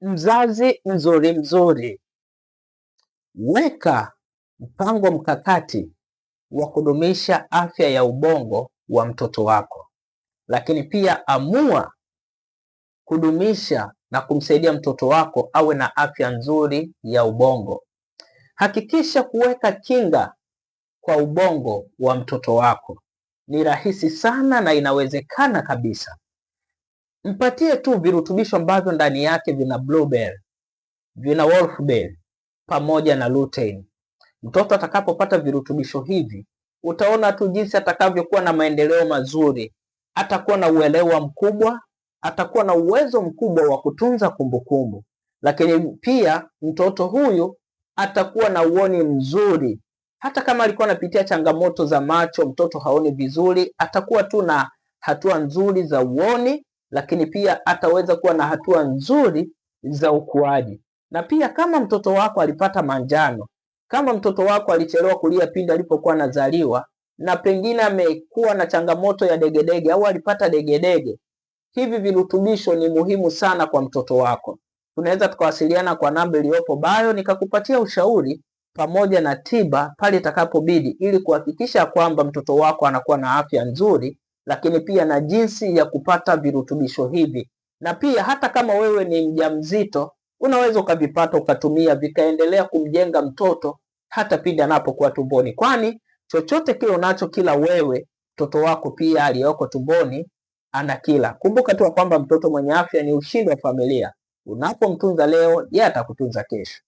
Mzazi mzuri mzuri, weka mpango mkakati wa kudumisha afya ya ubongo wa mtoto wako, lakini pia amua kudumisha na kumsaidia mtoto wako awe na afya nzuri ya ubongo. Hakikisha kuweka kinga kwa ubongo wa mtoto wako. Ni rahisi sana na inawezekana kabisa. Mpatie tu virutubisho ambavyo ndani yake vina blueberry, vina wolfberry pamoja na lutein. Mtoto atakapopata virutubisho hivi, utaona tu jinsi atakavyokuwa na maendeleo mazuri, atakuwa na uelewa mkubwa, atakuwa na uwezo mkubwa wa kutunza kumbukumbu, lakini pia mtoto huyu atakuwa na uoni mzuri. Hata kama alikuwa anapitia changamoto za macho, mtoto haoni vizuri, atakuwa tu na hatua nzuri za uoni, lakini pia ataweza kuwa na hatua nzuri za ukuaji. Na pia kama mtoto wako alipata manjano, kama mtoto wako alichelewa kulia pindi alipokuwa anazaliwa, na pengine amekuwa na changamoto ya degedege au alipata degedege, hivi virutubisho ni muhimu sana kwa mtoto wako. Tunaweza tukawasiliana kwa namba iliyopo bio, nikakupatia ushauri pamoja na tiba pale itakapobidi, ili kuhakikisha kwamba mtoto wako anakuwa na afya nzuri, lakini pia na jinsi ya kupata virutubisho hivi. Na pia hata kama wewe ni mjamzito, unaweza ukavipata ukatumia vikaendelea kumjenga mtoto hata pindi anapokuwa tumboni, kwani chochote kile unacho kila wewe, mtoto wako pia aliyoko tumboni anakila. Kumbuka tu kwamba mtoto mwenye afya ni ushindi wa familia. Unapomtunza leo, yeye atakutunza kesho.